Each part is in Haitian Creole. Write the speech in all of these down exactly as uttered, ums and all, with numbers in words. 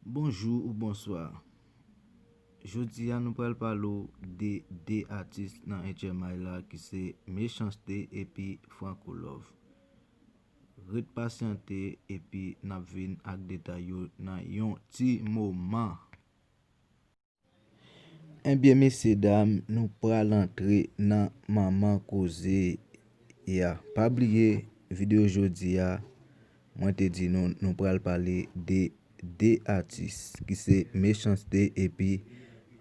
Bonjou ou bonswa. Jodi a nou pral pale w de de atis nan H M I la ki se Mechanste epi Franco Love. Ret pasyante epi n ap vin ak detay yo nan yon ti moman. Ebyen mesye dam, nou pral antre nan manman koze a. Pa bliye videyo jodi a, mwen te di nou, nou pral pale de de atis ki se Mechanste epi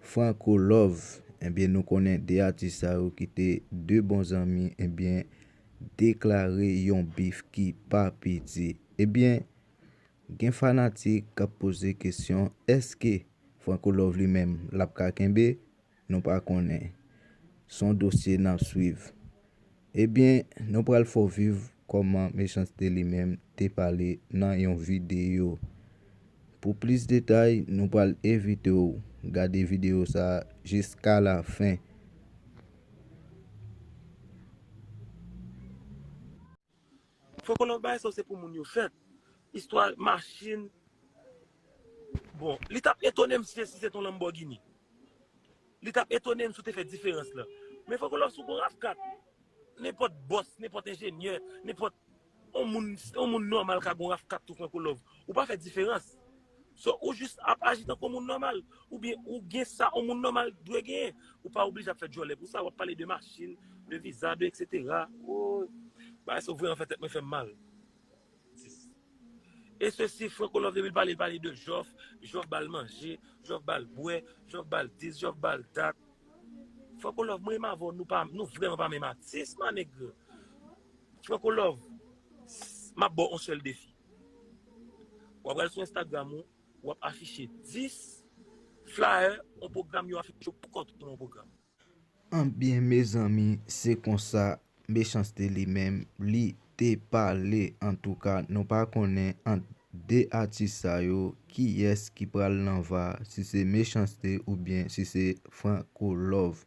Franco Love. Ebyen nou konnen de atis sa yo ki te de bon zanmi, ebyen deklare yon bif ki pa piti. Ebyen gen fanatik k ap poze kesyon, èske Franco Love li menm l ap ka kenbe? Nou pa konnen. Se yon dosye n ap swiv. Ebyen nou pral fè w viv kòman Mechanste li menm te pale nan yon videyo. Pou plis detay nou pral envite w gade videyo sa a jiska lafen. Franco Love, bagay sa yo se pou moun yo fèt. Istwa machin. Bon, li t ap etone m si, si se t on Lamborghini. Li t ap etone m si w te fè diferans lan. Men Franco Love, si w gon RAV kat, nenpòt bòs, nenpòt enjenyè, nenpòt on moun, on moun nòmal ka gon RAV kat tou Franco Love. Ou pa fè diferans. So, ou jis ap aji tankou on moun nòmal. Oubyen ou gen sa on moun nòmal dwe genyen. Ou pa oblije ap fè djòlè pou sa, w ap pale de machin, de viza, de et cetera. Woy. Bagay sa yo vrèman fè tèt mwen fè m mal. E sesi, Franco Love depi l pale, l pale de Jòf, Jòf ba l manje, Jòf ba l bwè, Jòf ba l dis, Jòf ba l dat. Franco Love, mwen menm avè w, nou pa, nou vrèman pa menm atis, ma nègre. Franco Love, m ap ba w on sèl defi. W ap al sou Instagram ou, w ap afiche dis flyer, on pwogram yo afiche pou kont yon pwogram. Anbyen mezanmi, se konsa Mechanste li menm li te pale. Antouka nou pa konnen ant de atis sa yo kiyès ki pral nan va, si se Mechanste oubyen si se Franco Love.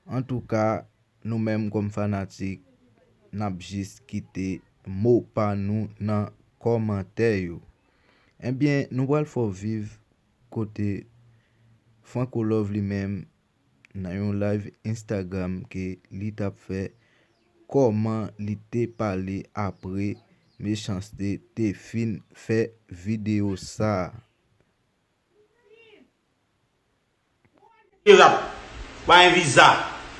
Antouka nou menm kòm fanatik n ap jis kite mo pa nou nan kòmantè yo. Ebyen nou pral fè w viv kote Franco Love li menm nan yon live Instagram ke li t ap fè, kòman li te pale apre Mechanste te fin fè videyo sa a. E rap, pa gen viza.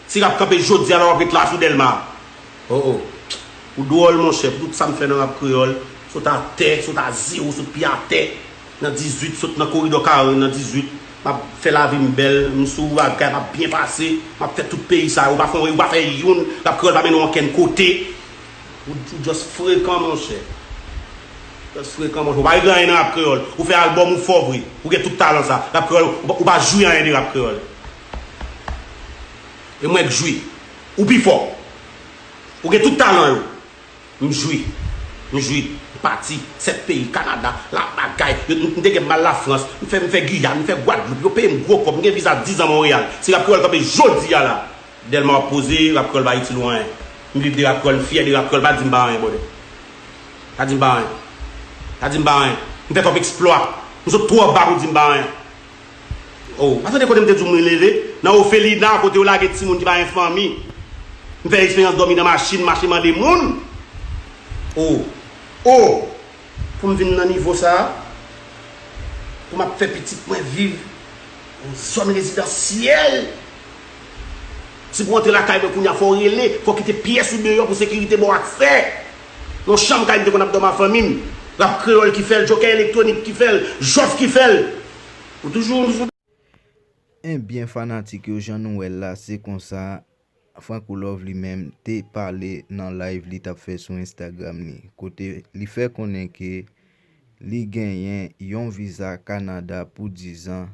Si rap kanpe jodi a la w ap ret la sou Dèlma. Oh oh. Ou dwòl monchè, pou tout sa m fè nan rap kreyòl, sot atè, sot a zewo, sot pye atè. Nan dizuit, sot nan koridò Karenn nan dizuit, m ap fè lavi m bèl, m sou bagay, m ap byen pase, m ap fè tout peyi sa yo, ou pa fè yon, ou pa fè youn, rap kreyòl pa mennen w ankenn kote. Ou, ou just frekan monchè. Just frekan monchè. Ou pa regle anyen nan rap kreyòl. Ou fè albòm ou fò vre. Ou gen tout talan sa. Rap kreyòl, ou pa, ou pa jwi anyen de rap kreyòl. E mwen k jwi. Ou pi fò. Ou gen tout talan yo. M jwi. M jwi. M pati. Sèt peyi, Kanada, la bagay. Yo, m, m te gen m al Lafrans. M fè, m fè Giyàn, m fè Gwadloup. Yo peye m gwo kòb. M gen viza diz an Monreyal. Si rap kreyòl kanpe jodi a la. Dèlma w ap poze, rap kreyòl pa itil ou anyen. M viv de rap kreyòl, m fyè de rap kreyòl, pa di m pa anyen, brother. Pa di m pa anyen. Pa di m pa anyen. M fè twòp eksplwa. M sot twò ba pou di m pa anyen. Oh, pa sonje kote m te di w m leve? Nan ofelina, kote yo lage timoun ki pa gen fanmi. M fè eksperyans dòmi nan machin, mache mande moun. Oh, oh. Pou m vin nan nivo sa a, pou m ap fè pitit mwen viv yon zòn rezidansyèl. Si pou antre lakay mwen kounye a, fò w rele, fò w kite pyès ou deyò pou sekirite ba w aksè. Yon chanm kay m te konn ap dòmi ak fanmi m. Rap kreyòl ki fè l, Jokè Elektwonik ki fè l, Jòf ki fè l. Ou toujou, toujou. Ebyen fanatik yo, jan nou wè l la, se konsa Franco Love li menm te pale nan live li t ap fè sou Instagram li, kote li fè konnen ke li genyen yon viza Kanada pou diz an,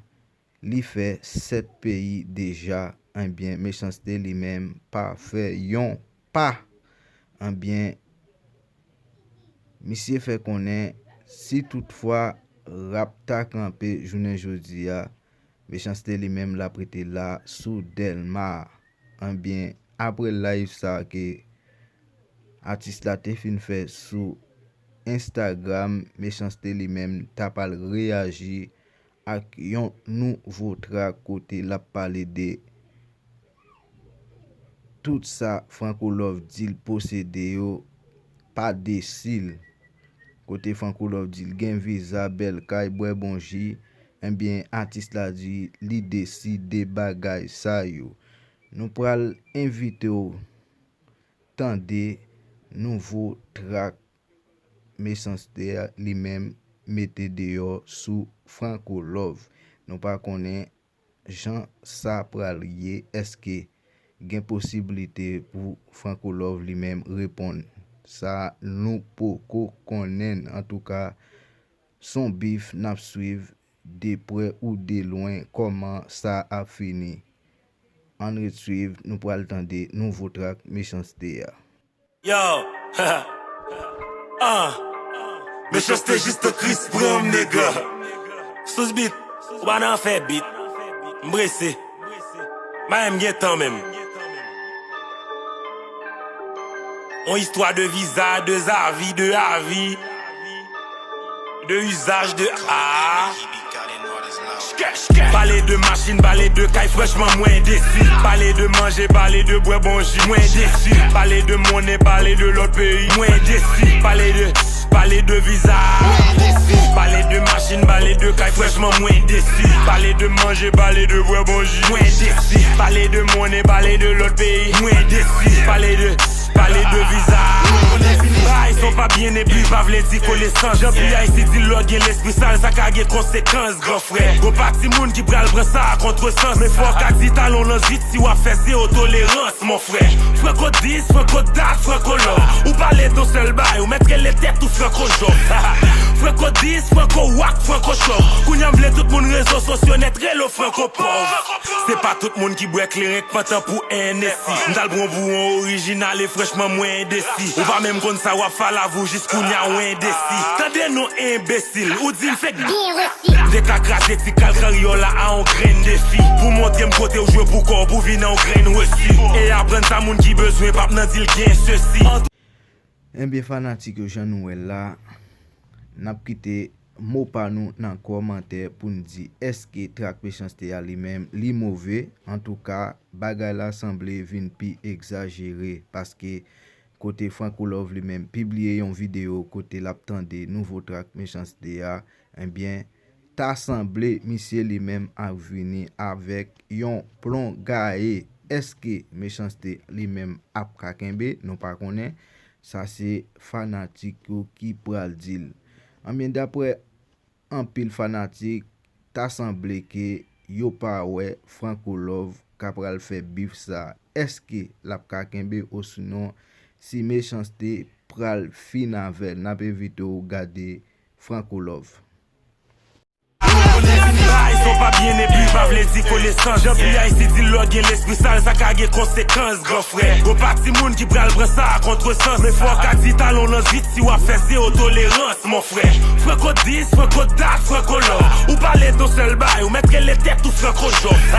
li fè sèt peyi deja, ebyen Mechanste li menm pa fè yon pa. Ebyen misye fè konnen si toutfwa rap ta kanpe jounen jodi a, Mechanste li menm l ap rete la sou Dèlma a. Ebyen apre live sa ke atis la te fin fè sou Instagram, Mechanste li menm ta pral reyaji ak yon nouvo trak kote l ap pale de tout sa Franco Love di l posede yo pa desi l. Kote Franco Love di l gen viza, bèl kay, bwè bon ji, enbyen atis la di li desi de bagay sa yo. Nou pral envite w tande nouvo trak Mechanste a li menm mete deyò sou Franco Love. Nou pa konnen jan sa pral ye, èske gen posiblite pou Franco Love li menm reponn? Sa nou poko konnen. Antouka, s on bif n ap swiv de prè ou de lwen kòman sa ap fini. Ann ret swiv, nou pral tande nouvo trak Mechanste a. Yo, ah, Mechanste jis an kris pran m, nèg. Sous bit, ou pa nan fè bit. M prese. Mayen m gen tan menm. On istwa de viza, de zavi, de avi, de izaj, de a. Pale de machin, pale de kay, franchman mwen desi. Pale de manje, pale de bwè bon ji, mwen desi. Pale de monnen, pale de lòt peyi, mwen desi. Pale de, pale de viza, mwen desi. Pale de machin, pale de kay, franchman mwen desi. Pale de manje, pale de bwè bon ji, mwen desi. Pale de monnen, pale de lòt peyi, mwen desi. Pale de, pale de viza. Bay son pa byen epi pa vle di konesans. Jan P I C di lòt gen lespri sal, sa ka gen konsekans, gran frè. Gon pati moun ki pral pran sa a kontresans. Men fò w ka di talon lan vit si w ap fè zewo tolerans, mon frè. Franco dis, Franco dat, Franco love. Ou pale ton sèl bay, ou mèt rele tèt ou Franco jòf. Franco dis, Franco wak, Franco chòf. Kounye a m vle tout moun rezo sosyo nèt rele w Franco pòv. Se pa tout moun ki bwè kleren k pantan pou N S I. M t al pran pou on orijinal e franchman mwen endesi. Ou pa menm konn sa w ap fè, lavi w jis kounye a w endesi. Tande non enbesil, ou di m fake. Byen resi. M te ka kraze ti kal karyòl la a on grenn defi. Pou montre m kote w jwe pou kò w, pou vin a on grenn resi. E aprann sa moun ki bezwen p ap nan di l gen sesi. Ebyen fanatik yo, jan nou wè l la, n ap kite mo pa nou nan kòmantè pou n di èske trak Mechanste a li menm li move. Antouka, bagay la sanble vin pi egzajere, paske kote Franco Love li menm pibliye yon videyo kote l ap tande nouvo trak Mechanste a, ebyen, ta sanble misye li menm ap vini avèk yon plon gaye. Èske Mechanste li menm ap ka kenbe? Nou pa konnen. Sa se fanatik yo ki pral di l. Anbyen, daprè anpil fanatik, ta sanble ke yo pa wè Franco Love ka pral fè bif sa. Èske l ap ka kenbe osinon si Mechanste pral fin avè l? N ap envite w gade Franco Love. Bay son pa byen epi pa vle di konesans. Jan P I C di lòt gen lespri sal, sa ka gen konsekans, gran frè. Gon pati moun ki pral pran sa a kontresans. Men fò w ka di talon lan vit si w ap fè zewo tolerans, mon frè. Franco dis, Franco dat, Franco love. Ou pale ton sèl bay, ou mèt rele tèt ou Franco jòf.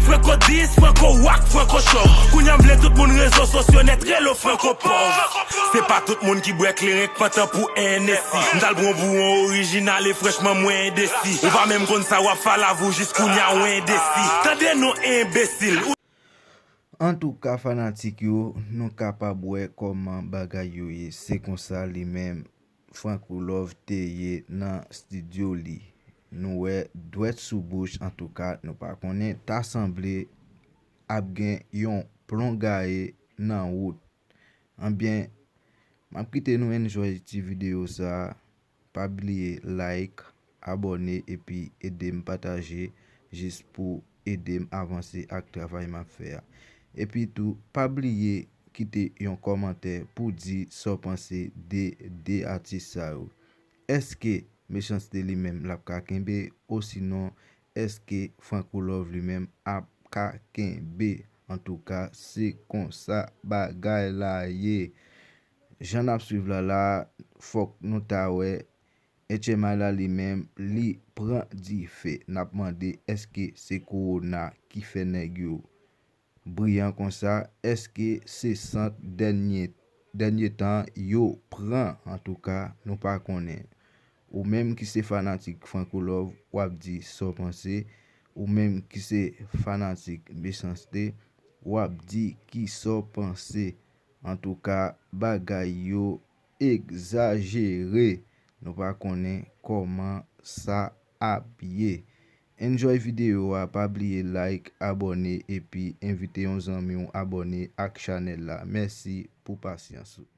Franco dis, Franco wak, Franco chòf. Kounye a m vle tout moun rezo sosyo nèt rele w Franco pòv. Se pa tout moun ki bwè kleren k pantan pou N S I. M t al pran pou on orijinal e franchman mwen endesi. Ou pa menm konn sa w ap fè, lavi w jis kounye a w endesi. Tande non enbesil. Antouka fanatik yo, nou kapab wè kòman bagay yo ye. Se konsa li menm Franco Love te ye nan estidyo li. Nou wè dwèt sou bouch, antouka nou pa konnen, ta sanble ap gen yon plon gaye nan wout. Anbyen, m ap kite nou enjoy ti videyo sa a. Pa bliye like, abòne epi ede m pataje jis pou ede m avanse ak travay m ap fè a. Epi tou, pa bliye kite yon kòmantè pou di sa w panse de de atis sa yo. Èske Mechanste li menm l ap ka kenbe, osinon èske Franco Love li menm ap ka kenbe? Antouka, se konsa bagay la ye. Jan n ap swiv la la, fòk nou ta wè H M I la li menm, li pran dife. N ap mande èske se kowona ki fè nèg yo briyan konsa? Èske se sant dènye dènye tan yo pran, antouka, nou pa konnen. Ou menm ki se fanatik Franco Love, w ap di sa w panse. Ou menm ki se fanatik Mechanste, w ap di ki sa w panse. Antouka, bagay yo egzajere. Nou pa konnen kòman sa ap ye. Enjoy videyo a, pa bliye like, abòne, epi envite yon zanmi w abòne ak chanèl la. Mèsi pou pasyans ou.